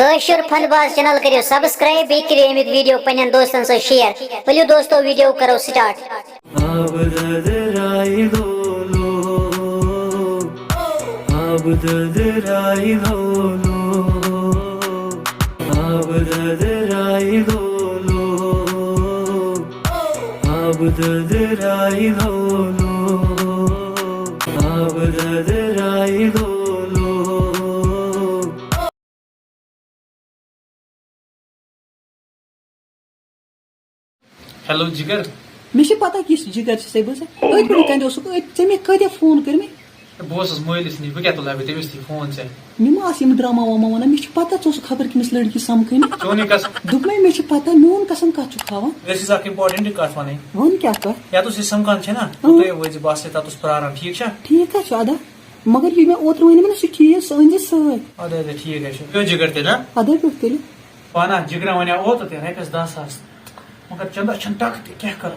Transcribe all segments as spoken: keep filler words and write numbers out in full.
کٲشُر فن باز چینل کٔرِو سبسکرائب، بیٚیہِ کٔرِو اَمیُک ویڈیو پننٮ۪ن دوستن سۭتۍ شیئر۔ ؤلِو دوستو، ویڈیو کرو سٹارٹ۔ آب ددرایہِ لولو، آب ددرایہِ لولو، آب ددرایہِ لولو، آب ددرایہِ لولو، آب ددرایہِ لولو۔ ہیلو جگر۔ مےٚ چھِ پتہ کِس جگر چھِ ژےٚ بٲژ۔ أتھۍ پٮ۪ٹھ کَتہِ اوسُکھ؟ أتھۍ، ژےٚ مےٚ کۭتیٛاہ فون کٔرۍ مےٚ؟ ہے، بہٕ اوسُس مٲلِس نِش، بہٕ کیٛاہ تُلہٕ ہا بیٚیہِ تٔمِس تہِ فون ژےٚ؟ مےٚ ما آسہٕ یِم ڈرامہ واما وَنان، مےٚ چھِ پتہ ژٕ اوسُکھ خبر کٔمِس لٔڑکی سَمکھٕنۍ۔ چونُے قسم۔ دوٚپمَے مےٚ چھِ پتہ، میون قسم کَتھ چھُکھ تھاوان؟ أسۍ ٲسۍ اکھ important کَتھ وَنٕنۍ۔ وَن کیٛاہ کَتھ؟ یَتھ اوس یہِ سَمکھان چھِ نا، اۭں۔ تُہۍ ؤتھۍ زِ بہٕ آسہٕ ہے تَتَس پرٛاران، ٹھیٖک چھا؟ ٹھیٖک حظ چھُ اَدا، مگر یہِ مےٚ اوترٕ وَنہِ مےٚ نا سُہ چیٖز، سُہ أنۍ زِ سۭتۍ۔ اَدٕ اَدٕ ٹھیٖک حظ چھُ۔ پیوٚو جِگر تیٚلہِ، ہا؟ اَدٕ پیوٚو تیٚلہِ۔ پانہ جِگرا وَنیٛا اوترٕ تہِ رۄپیَس دَہ ساس، مگر چندا چھَنہٕ ٹَکہٕ تہِ، کیٛاہ کَرٕ؟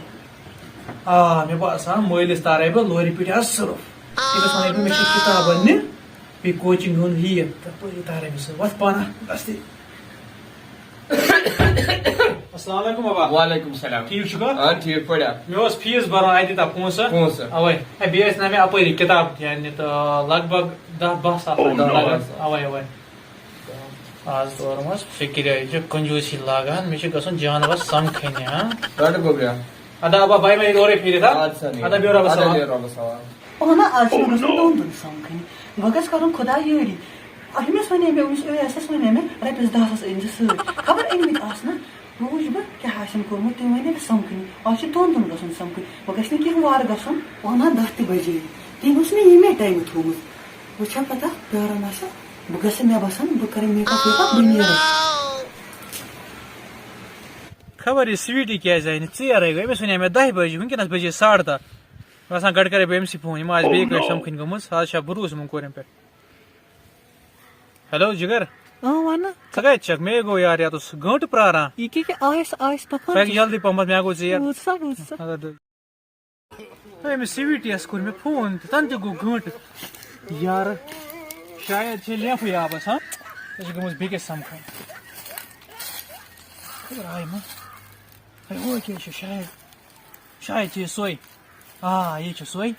آ، مےٚ باسان مٲلِس تارے بہٕ لورِ پیٚٹھۍ آز سُرُف۔ تٔمِس وَنے بہٕ، مےٚ چھِ کِتاب اَننہِ، بیٚیہِ کوچِنٛگ ہُنٛد یہِ، تہٕ پَتہٕ یہِ تارے مےٚ سُہ۔ وَتھ پانہ، بَس تہِ۔ السلام علیکم بابا۔ وعلیکم السلام۔ ٹھیٖک چھُکھا؟ آ، ٹھیٖک پٲٹھۍ۔ مےٚ اوس فیٖس بَرُن، اَتہِ دِتہ پونٛسہٕ۔ پونٛسہٕ۔ اَوَے۔ ہے، بیٚیہِ ٲسۍ نہ مےٚ اَپٲری کِتاب تہِ اَننہِ، تہٕ لگ بگ دَہ باہ ساس لَگہِ۔ اَوَے، اَوَے۔ آز دورٕ منٛز فِکرِ، یہِ چھِ کنجوٗسی لاگان، مےٚ چھِ گژھُن جانوَر سَمکھٕنہِ، ہاں؟ رَٹہٕ گوٚبریا۔ اَدا، اَبا، بَے مےٚ یہِ اورَے پھیٖرِتھ، ہاں؟ اَدٕ سا نیٖرِو۔ اَدا، بیٚہہ رۄبَس حوالہٕ۔ اَدا، بیٚہہ رۄبَس حوالہٕ۔ اَہَن حظ، آز چھُ مےٚ گژھُن تُہُنٛد دیُن سَمکھٕنہِ۔ وۄنۍ گژھِ کَرُن خۄدا یٲری۔ أمِس وَنے مےٚ، أمِس اویسَس وَنے مےٚ، رۄپیَس دَہ ساس أنۍ زِ سۭتۍ۔ خبر أنۍ مٕتۍ آسنہ۔ وۄنۍ وٕچھ بہٕ کیٛاہ آسن کوٚرمُت، تٔمۍ وَنے مےٚ سَمکھٕنہِ۔ آز چھُ دۄن دۄن گژھُن سَمکھٕنہِ۔ وۄنۍ گژھِ نہٕ کینٛہہ وارٕ گژھُن۔ وَنان دَہ تہِ بَجے۔ تٔمۍ اوس مےٚ ییٚمے ٹایمہٕ تھوٚومُت۔ وۄنۍ چھا پَتہ، پیاران آسہِ۔ بہٕ گژھٕ، مےٚ باسان، بہٕ کَرٕ make up ویک اپ، بہٕ نیرٕ۔ خبر یہِ سویٖٹی کیٛازِ آیہِ نہٕ ژیر، آیہِ گٔے أمِس وَنے مےٚ دَہہِ بَجہِ، وٕنکیٚنَس بَجے ساڑٕ دَہ۔ مےٚ باسان، گۄڈٕ کَرے بہٕ أمِسٕے فون، یِم آسہِ بیٚیہِ کٲنٛسہِ سَمکھٕنۍ گٔمٕژ، آز چھا بروسہٕ یِمَن کورٮ۪ن پٮ۪ٹھ۔ ہیلو، جِگر۔ اۭں، وَنہٕ۔ ژٕ کَتہِ چھَکھ؟ مے گوٚو یار، یَتَس گٲنٛٹہٕ پرٛاران۔ یہِ کیٛاہ کیٛاہ آیَس، آیَس پَکان ژٕ ہیٚکھ چھُس۔ جلدی پَہمَتھ، مےٚ گوٚو ژیر۔ وُچھ سا، وُچھ سا۔ اَدٕ، اَدٕ۔ ہے، أمِس سویٖٹیَس کوٚر مےٚ فون تہٕ تَنہٕ تہِ گوٚو گٲنٛٹہٕ۔ یارٕ، شاید چھِ لیفٕے آبَس، ہاں؟ یہِ چھِ گٔمٕژ بیٚکِس سَمکھٕنۍ۔ خبر آیہِ ما؟ ہے، ہُہ کیٛاہ چھُ شاید؟ شاید چھُ یہِ سۄے۔ آ، یہِ چھُ سۄے۔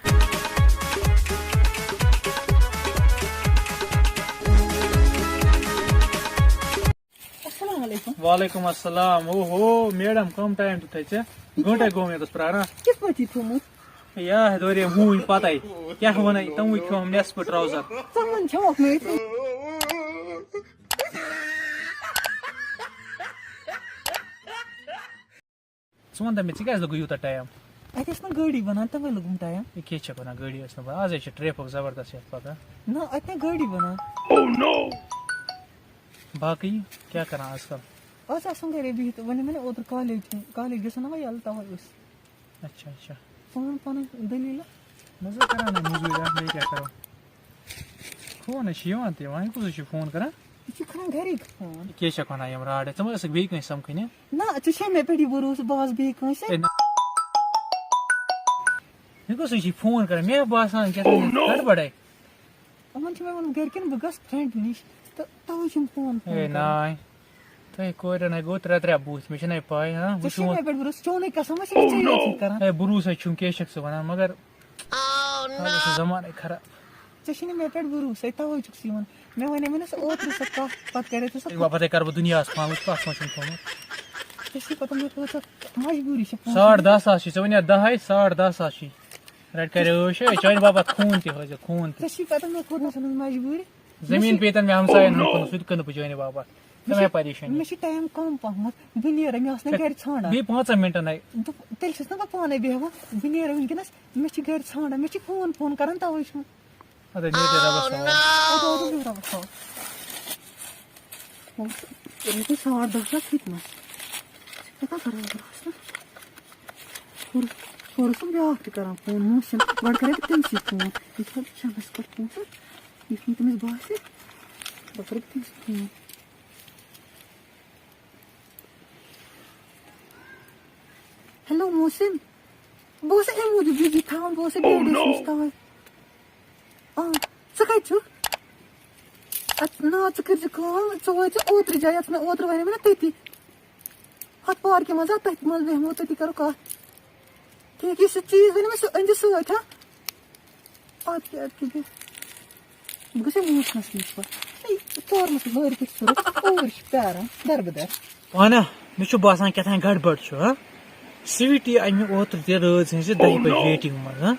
السلام علیکم۔ وعلیکم السلام۔ اوہو، میڈم، کم ٹائم دیُت تۄہہِ ژےٚ؟ گٲنٛٹے گوٚو مےٚ ییٚتَس پرٛاران۔ کِتھ پٲٹھۍ یہِ تھوٚمُت؟ یا، ہے، دورے موٗنۍ پَتَے۔ کیٛاہ وَنَے، تِموٕے کھیوٚم نٮ۪صفہٕ ٹرٛاوزَر۔ ژٕ وَن کھیوٚوکھ مےٚ أتۍ۔ ژٕ وَن تہٕ مےٚ، ژےٚ کیٛازِ لوٚگُے یوٗتاہ ٹایم؟ اَتہِ ٲس نہٕ گٲڑی بَنان، تَوَے لوٚگُم ٹایم۔ یہِ کیٛاہ چھَکھ وَنان، گٲڑی ٲس نہٕ بَنان؟ آز حظ چھِ ٹریفِک زبردست یَتھ پَکان۔ نہ، اَتہِ نہ گٲڑی بَنان۔ باقٕے کیٛاہ کَران آز کَل؟ آز آسان گَرے بِہِتھ، وۄنۍ مےٚ نہ اوترٕ کالیج تہِ، کالیج گژھُن نہ وۄنۍ یَلہٕ، تَوَے ٲسۍ۔ اچھا، اچھا۔ پَنُن پَنُن دٔلیٖلہ۔ نہ حظ، کَران نہ موٚزوٗرۍ اَتھ، بیٚیہِ کیٛاہ کَرو؟ فون حظ چھِ یِوان تہِ یِوان، یہِ کُس حظ چھِ فون کَران؟ یہِ چھِ کَران گَرِکۍ فون۔ یہِ کیٛاہ چھَکھ وَنان یِم راڈٕ؟ ژٕ مہ ٲسٕکھ بیٚیہِ کٲنٛسہِ سَمکھٕنۍ، ہہ؟ نہ، ژےٚ چھےٚ مےٚ پٮ۪ٹھ یہِ بروسہٕ، بہٕ آسہٕ بیٚیہِ کٲنٛسہِ۔ ہے، نہ۔ یہِ کُس حظ چھِ فون کَران؟ مےٚ باسان کیٛاہ تام گڑبڑے۔ یِمَن چھِ مےٚ ووٚنمُت گَرِکٮ۪ن، بہٕ گژھٕ فرٛٮ۪نٛڈِ نِش، تہٕ تَوَے چھِم فون، فون ہے کَران۔ ناے، تۄہہِ کورٮ۪ن ہے گوٚو ترٛےٚ ترٛےٚ بُتھ، مےٚ چھَنہٕ ہے پَے، ہاں، ژےٚ وٕچھِو چھُے وۄنۍ۔ مےٚ پٮ۪ٹھ بروسہٕ، چونُے قسم، وۄنۍ چھَکھ ژےٚ یوت سۭتۍ کَران۔ ہے، بروسَے چھُم، کیٛاہ چھَکھ ژٕ وَنان؟ مگر آز چھُ زمانَے خراب۔ ژےٚ چھُے نہٕ مےٚ پٮ۪ٹھ بروسَے، تَوَے چھُکھ ژٕ یِوان۔ مےٚ وَنے مےٚ نہ سُہ اوترٕ سۄ کَتھ، پَتہٕ کَرے ژےٚ سۄ۔ ہے، وۄنۍ پَتہٕ کَرٕ بہٕ دُنیاہَس فون، وٕچھ کَتھ منٛز چھُم تھوٚمُت۔ ژےٚ چھُے پَتہ مےٚ کۭژاہ مجبوٗری چھےٚ پونٛسَن ساڑ دَہ ساس چھِ، ژےٚ وَنیا دَہَے، ساڑ دَہ ساس چھِ۔ رَٹہِ کَرِ عٲش، ہے، چانہِ باپَتھ خوٗن تہِ حٲضِر، خوٗن تہِ۔ ژےٚ چھُے پَتہ مےٚ کوٗتاہ چھَنہٕ مجبوٗری۔ زٔمیٖن پیٚیہِ تَن مےٚ ہمسایَن ہُنٛد کٕنُن، سُہ تہِ کٕنہٕ بہٕ چانہِ باپَتھ۔ مےٚ تَمے چھِ، پریشٲنی۔ مےٚ چھِ ٹایم کَم پَہمَتھ، بہٕ نیرٕ، مےٚ آسہٕ نہٕ ہے، گَرِ ژھانٛڈان۔ بیٚیہِ پانٛژَن مِنٹَن ہے۔ دوٚپ، تیٚلہِ چھَس نہ بہٕ پانَے بیٚہوان، بہٕ نیرٕ وٕنکیٚنَس، مےٚ چھِ گَرِ ژھانٛڈان، مےٚ چھِ فون فون کَران، تَوَے چھُنہٕ۔ اَدٕ ہے، نیرِ رۄبَس حوالہٕ۔ اَدٕ، اَدٕ، بِہِو رۄبَس حوالہٕ۔ وۄنۍ چھِ، أمِس گٔے ساڑ دَہ لَچھ ہیٚتمَس۔ ژٕ کَتھ کَران برونٛہَس نا؟ کوٚر، کوٚرُس بیٛاکھ تہِ کَران فون، محسن۔ گۄڈٕ کَرے بہٕ تٔمسٕے فون۔ یہِ چھا شَمَس پٮ۪ٹھ پونٛسہٕ؟ یُتھ نہٕ تٔمِس باسہِ، بہٕ کَرٕ تٔمِس فون۔ ہیلو، محسن۔ بہٕ اوسُس اَمہِ موٗجوٗب بِزی تھاوان، بہٕ اوسُس ڈیڈیَس نِش تَوَے۔ آ، ژٕ کَتہِ چھُکھ؟ اَدٕ نا، ژٕ کٔرۍ زِ کٲم، ژٕ وٲتۍ زِ اوترٕ جایہِ، یَتھ مےٚ اوترٕ وَنے مےٚ نا تٔتی، ہَتھ پارکہِ منٛز، آ، تٔتھۍ منٛز بیٚہمو، تٔتی کَرو کَتھ۔ ٹھیٖک، یُس یہِ چیٖز ؤنۍ مےٚ، سُہ أنۍ زِ سۭتۍ، ہا؟ اَدٕ کیٛاہ، اَدٕ کیٛاہ، بہٕ گژھٕ موسمَس نِش پَتہٕ۔ ہے، تورٕ مہ چھُ لٲرِتھ سُہ، اوٗرۍ چھِ پیٛاران، دَربٕدَر۔ پانہ، مےٚ چھُ باسان کیٛاہ تام گڑبڑ چھُ، ہا؟ سویٖٹی اَنہِ مےٚ اوترٕ تہِ رٲژ ہٕنٛزِ دَہہِ بجہِ ویٹِنٛگ منٛز، ہا؟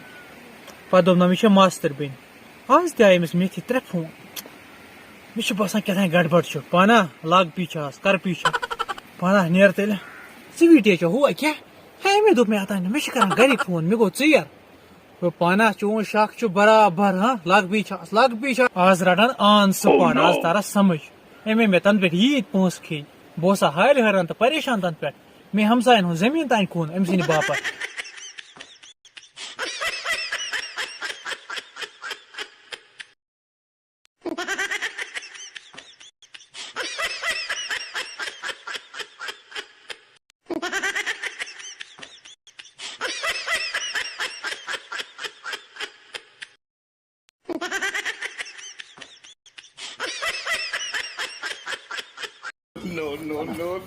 پَتہٕ دوٚپ نہ، مےٚ چھےٚ ماستٕر بیٚنہِ۔ آز تہِ آیہِ أمِس میٚتھِ ترٛےٚ فون۔ مےٚ چھُ باسان کیٛاہ تام گڑبڑ چھُ۔ پانہ، لاگ پیٖچھا آس، کر پیٖچھا۔ پانہ، نیر تیٚلہِ۔ سویٖٹی چھےٚ ہُہ کیٛاہ؟ ہے، أمۍ دوٚپ مےٚ اوٚتانۍ، مےٚ چھِ کران گرِکۍ فون، مےٚ گوٚو ژیر۔ دوٚپ، پانہ، چون شک چھُ برابر، ہاں؟ لاگ پیٖچھا آس، لاگ پیٖچھا۔ آز رٹان آن سپاٹ، آز تارس سمجھ۔ أمۍ مےٚ تنہٕ پٮ۪ٹھ ییٖتۍ پونٛسہٕ کھیٚنۍ۔ بہٕ اوسا حالہِ حٲران تہٕ پریشان تنہٕ پٮ۪ٹھ۔ مےٚ ہمساین ہُنٛد زٔمیٖن تانۍ کُن أمۍ سٕنٛدِ باپتھ۔ No, no, no, no.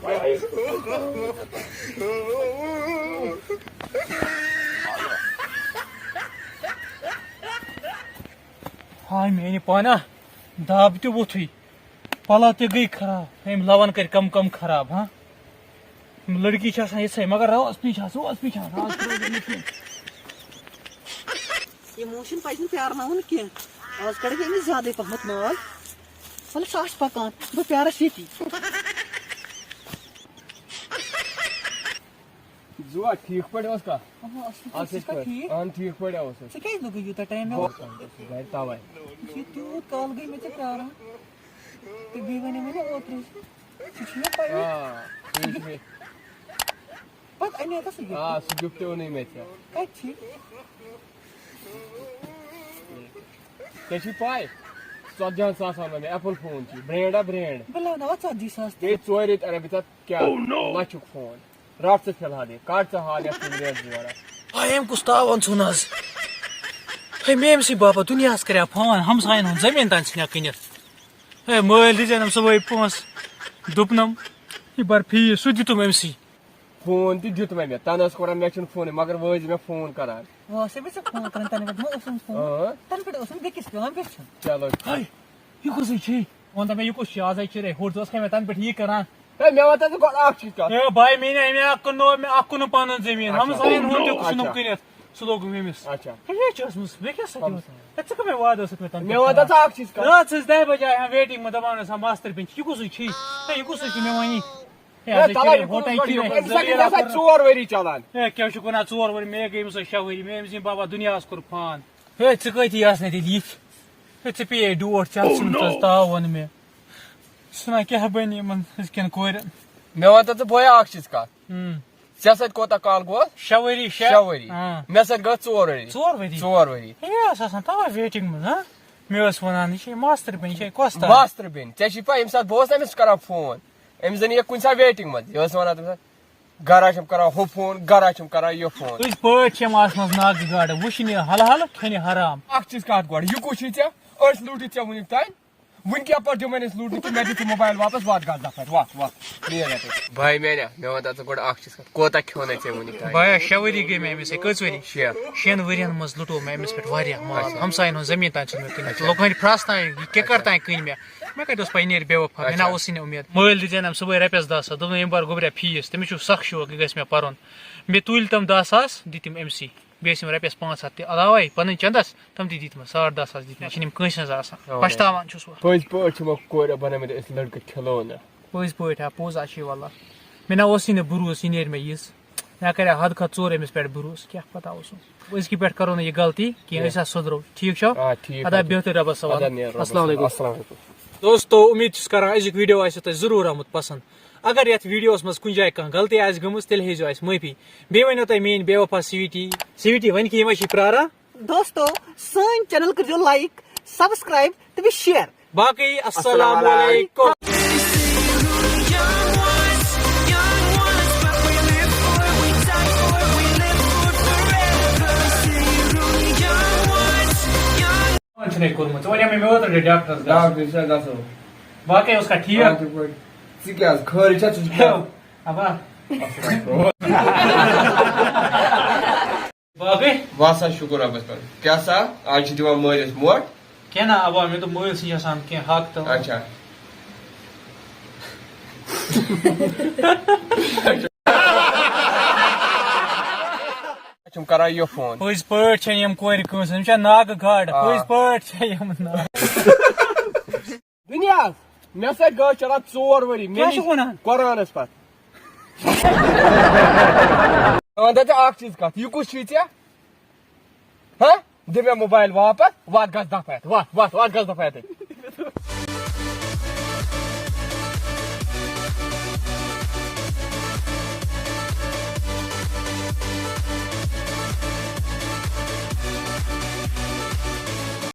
ہاے میانہِ پانہ، دب تہِ ووٚتھُے، پلو تہِ گٔے خراب۔ أمۍ لون کٔرۍ کم کم خراب، ہاں؟ یِم لڑکی چھِ آسان یِژھے، مگر روز پیچھا، روز پیچھا، راز ترٲوزِ نہٕ کینٛہہ۔ یہِ موشن پزِ نہٕ پیارناوُن کینٛہہ۔ آز کڑکھ أمِس زیادَے پہمتھ ماز۔ وَلہٕ سُہ آسہِ پکان، بہٕ پیارس ییٚتی۔ زُوا، ٹھیٖک پٲٹھۍ اوس کھا؟ اہن، اصل پٲٹھۍ، اصل ژٕ چھکھا پٲٹھۍ۔ ٹھیٖک؟ اہن، ٹھیٖک پٲٹھۍ اوسُس۔ ژےٚ کیٛازِ لوٚگُے یوٗتاہ ٹایم؟ مےٚ بہٕ اوس گرِ توے۔ یہِ چھُ تیوٗت کال گٔے مےٚ ژےٚ پیاران۔ تہٕ بیٚیہِ وَنے مےٚ نا اوترٕ، ژےٚ چھُے نا پَیی۔ آ، سُے چھُ مےٚ۔ پَتہٕ اَنے تَس سُہ gift۔ آ، سُہ gift اوٚنُے مےٚ ژےٚ۔ کَتہِ چھُے؟ ژےٚ چھُے پَے؟ ژتجی ہن ساسن اوٚن مےٚ Apple phone چھُ، brand ہا brand۔ بہٕ لاگہٕ نا وۄنۍ ژتجی ساس تہِ۔ بیٚیہِ ژورِ رٮ۪تۍ اَنَے بہٕ ژےٚ کیٛاہ؟ Oh no! لَچھُک phone۔ رَٹ ژٕ فِلحال یہِ، کَڑ ژٕ حال یَتھ کُن ریٹ زٕ وَرا۔ آ، أمۍ کُس تاوان ژھُن آز؟ ہے، مےٚ أمۍ سٕے باپتھ دُنیاہَس کَریا فون، ہمسایَن ہُنٛد زٔمیٖن تام ژھٕنیا کٕنِتھ۔ ہے، مٲلۍ دِژ أمۍ صُبحٲے پونٛسہٕ، دوٚپنَم، یہِ بَر فیٖس، سُہ دیُتُم أمۍ سٕے۔ Phone تہِ دیُت مےٚ مےٚ، تَنہٕ ٲس کوٚرمُت مےٚ چھُنہٕ فونٕے، مگر وۄنۍ ٲسۍ مےٚ phone کَران۔ وۄنۍ ٲسے بہٕ ژےٚ phone کَران، تَنہٕ پٮ۪ٹھ ما اوسُم phone؟ اۭں۔ تَنہٕ پٮ۪ٹھ اوسُم بیٚکِس پٮ۪وان بیچھُن۔ چلو۔ ہے، یہِ کُس چھُے؟ وَن تہٕ مےٚ، یہِ کُس چھُ؟ آزَے چھُ رے ہوٚٹ، ژٕ ٲسکھے مےٚ تَنہٕ پٮ۪ٹھ یی کَران۔ ہے، مےٚ وَن تہٕ ژٕ گۄڈٕ اَکھ چیٖز کَتھ۔ ہے، بھاے، مےٚ نہ، مےٚ اَکھ کٕنو، مےٚ اَکھ کٕنُم پَنُن زٔمیٖن۔ اچھا۔ ہمسایَن ہُنٛد تہِ ژھٕنُم اچھا۔ کٕنِتھ۔ سُہ لوٚگُم أمِس۔ اچھا۔ ہے، یہِ چھِ ٲسمٕژ، مےٚ کیٛاہ سا دیُت؟ ہمسایَن۔ ہے، ژٕ کَمہِ وعدٕ ٲسٕکھ مےٚ تَنہٕ مےٚ پٮ۪ٹھ وَن تہٕ کَران؟ ژٕ اَکھ چیٖز کَتھ۔ رٲژ ہٕنٛز دَہہِ بَجہِ آیہِ ہا waiting منٛز دَپان ٲسۍ ہا ماستٕر بیٚنہِ، یہِ کُس چھُے؟ ہے، یہِ کُس چھُے مےٚ وَنی؟ ہے، ہے، اَسہِ تَلَے چھِ یہِ کوٚت رہوٹَے وَنہِ چھِ گۄڈٕ مےٚ یہِ؟ أمِس ہا گٔے ضٔمیٖرَس آسان پٮ۪ٹھ۔ ژور ؤری چَلان۔ ہے، کیٛاہ چھُکھ وَنان، ژور ؤری؟ مےٚ گٔے أمِس سۭتۍ شےٚ ؤری، مےٚ أمۍ سٕنٛدۍ بابا دُنیاہَس کوٚر فان۔ ہے، ژٕ کۭتی آسنَے تیٚلہِ یِتھ؟ ہے، ژےٚ پیٚیے ڈوٹھ، ژےٚ اَتھ ژھٕنُتھ حظ تاو ووٚن مےٚ۔ ژٕ وَنان کیٛاہ بَنہِ یِمَن أزکٮ۪ن کورٮ۪ن؟ مےٚ وَن تہٕ ژٕ بویا اَکھ چیٖز کَتھ۔ ہُم۔ ژےٚ سۭتۍ کوٗتاہ کال گوٚو؟ شےٚ ؤری، شےٚ؟ شےٚ ؤری۔ آ۔ مےٚ سۭتۍ گٔے ژور ؤری۔ ژور ؤری؟ ژور ؤری۔ ہے، یہِ ٲس آسان تَوَے waiting منٛز، ہا؟ مےٚ ٲس وَنان، یہِ چھے ماستٕر بیٚنہِ، یہِ چھے کۄس تام؟ ماستٕر بیٚنہِ۔ ژےٚ چھے پَے، ییٚمہِ ساتہٕ بہٕ اوسُس أمِس کران فون، أمِس زَن یہِ کُنہِ ساتہٕ waiting منٛز، یہِ ٲس وَنان تٔمِس، گرا چھَم کران ہُہ فون، گرا چھَم کران یہِ فون۔ أزۍ پٲٹھۍ چھِ یِم آسمَس ناگہٕ گاڈٕ، وٕچھِنہِ حلال، کھیٚنہِ حرام۔ اَکھ چیٖز کَتھ گۄڈٕ، یہِ کُس چھُے ژےٚ؟ أسۍ لوٗٹِتھ ژےٚ وٕنیُک تام؟ وٕنہِ کیٛاہ پَتہٕ دِمَے نہٕ أسۍ لوٗٹنہِ کینٛہہ، مےٚ دِ ژٕ موبایِل واپَس، وَتھ گژھ دَفتَر، وَتھ، وَتھ، نیر یَتَس۔ بھاے میٛانہِ، مےٚ وَن تہٕ ژٕ گۄڈٕ اَکھ چیٖز کَتھ، کوتاہ کھیوٚو نَے ژےٚ وٕنیُک تام؟ بھایا، شےٚ ؤری گٔے مےٚ أمِس سۭتۍ، کٔژ ؤری؟ شےٚ۔ شٮ۪ن ؤرِین منٛز لُٹوو مےٚ أمِس پٮ۪ٹھ واریاہ مال، اچھا۔ ہمساین ہُنٛد زٔمیٖن تام ژھُن مےٚ کٕنِتھ، اچھا۔ لُکن ہٕنٛدۍ پھرٛس تام، یہِ کِکر اچھا۔ تام کٕنۍ مےٚ۔ مےٚ کَتہِ اوس پَے یہِ نیرِ بے وفا، مےٚ نہ اچھا۔ اوسُے نہٕ اُمید۔ مٲلۍ دِژ أمۍ صُبحٲے رۄپیَس دَہ ساس، دوٚپُن، "أمۍ بَر گوٚبریا فیٖس"، تٔمِس چھُ سَخ شوق، یہِ گژھِ مےٚ پَرُن۔ مےٚ تُلۍ تِم دَہ ساس، دِتِم أمۍ سٕے۔ بیٚیہِ ٲسِم رۄپیَس پانٛژھ ہَتھ تہِ علاوَے پَنٕنۍ چَندَس، تِم تہِ دِتۍ مےٚ، ساڑ دَہ ساس دِتۍ مےٚ، چھِنہٕ یِم کٲنٛسہِ ہٕنٛز آسان۔ اَوَے۔ پَشتاوان چھُس وۄنۍ۔ پٔزۍ پٲٹھۍ چھِ وۄنۍ کورِ بَنٲومٕتۍ أسۍ لٔڑکہٕ کھِلونہٕ۔ پٔزۍ پٲٹھۍ ہا، پوٚز ہا چھِ یہِ وَللہ۔ مےٚ نہ اوسُے نہٕ بروسہٕ، یہِ نیرِ مےٚ یِژھ۔ مےٚ کَرِ ہا حد کھۄتہٕ ژوٚر أمِس پٮ۪ٹھ بروسہٕ، کیٛاہ پَتہ اوسُم۔ أزکہِ پٮ۪ٹھ کَرو نہٕ یہِ غلطی کینٛہہ، کینٛہہ۔ أسۍ ہا سُدرو، ٹھیٖک چھا؟ آ، ٹھیٖک اَدا حظ چھُ۔ بِہِو تُہۍ رۄبَس حوالہٕ۔ اَدا نیرو رۄبَس السلام علیکُم۔ حوالہٕ۔ السلام علیکُم۔ دوستو، اُمید چھُس کَران أزیُک video آسہِ تۄہہِ ضروٗر آمُت پَسنٛد۔ اگر یَتھ videoس منٛز کُنہِ جایہِ کانٛہہ غلطی آسہِ گٔمٕژ، تیٚلہِ ہیٚزیو اَسہِ معٲفی۔ بیٚیہِ ؤنِو تُہۍ میٛٲنۍ بے وفا سویٖٹی، سویٖٹی وَنہِ کہِ یِم ہا چھِ پرٛاران۔ دوستو، سٲنۍ channel کٔرۍزیو like، subscribe تہٕ بیٚیہِ share۔ باقٕے السلام علیکم۔ مےٚ کوٚرمُت۔ ژٕ وَنیٛا مےٚ، مےٚ اوترٕ ڈاکٹرَس گژھ۔ ڈاکٹر چھا گژھو؟ باقٕے اوس کھا ٹھیٖک؟ اَصٕل پٲٹھۍ۔ ژٕ کیٛاہ حظ خٲرٕے چھا؟ ژٕ چھُکھ اَبا۔ باقٕے؟ وَس سا شُکُر رۄبَس پٮ۪ٹھ۔ کیٛاہ سا؟ آز چھِ دِوان مٲلِس موٹ۔ کینٛہہ نہ، اَبا، مےٚ دوٚپ مٲلۍ سٕنٛز چھِ آسان کینٛہہ حق تہٕ۔ اچھا۔ چھُم کران یہِ فون۔ پٔزۍ پٲٹھۍ چھےٚ یِم کورِ کٲنٛسہِ، یِم چھےٚ ناگہٕ گاڈٕ۔ آ۔ پٔزۍ پٲٹھۍ چھےٚ یِم ناگہٕ۔ دُنیا، مےٚ سۭتۍ گٔے چلان ژور ؤری۔ مےٚ کیٛاہ نِش چھُکھ وَنان؟ قرآنَس پَتھ۔ وۄنۍ دَپہِ اَکھ چیٖز کَتھ، یہِ کُس چھُے ژےٚ؟ ہہ؟ دِ مےٚ موبایِل واپَس، وَتھ گژھ دَفعہ ہٮ۪تھ، وَتھ، وَتھ، وَتھ گژھ دَفعہ ہٮ۪تھ۔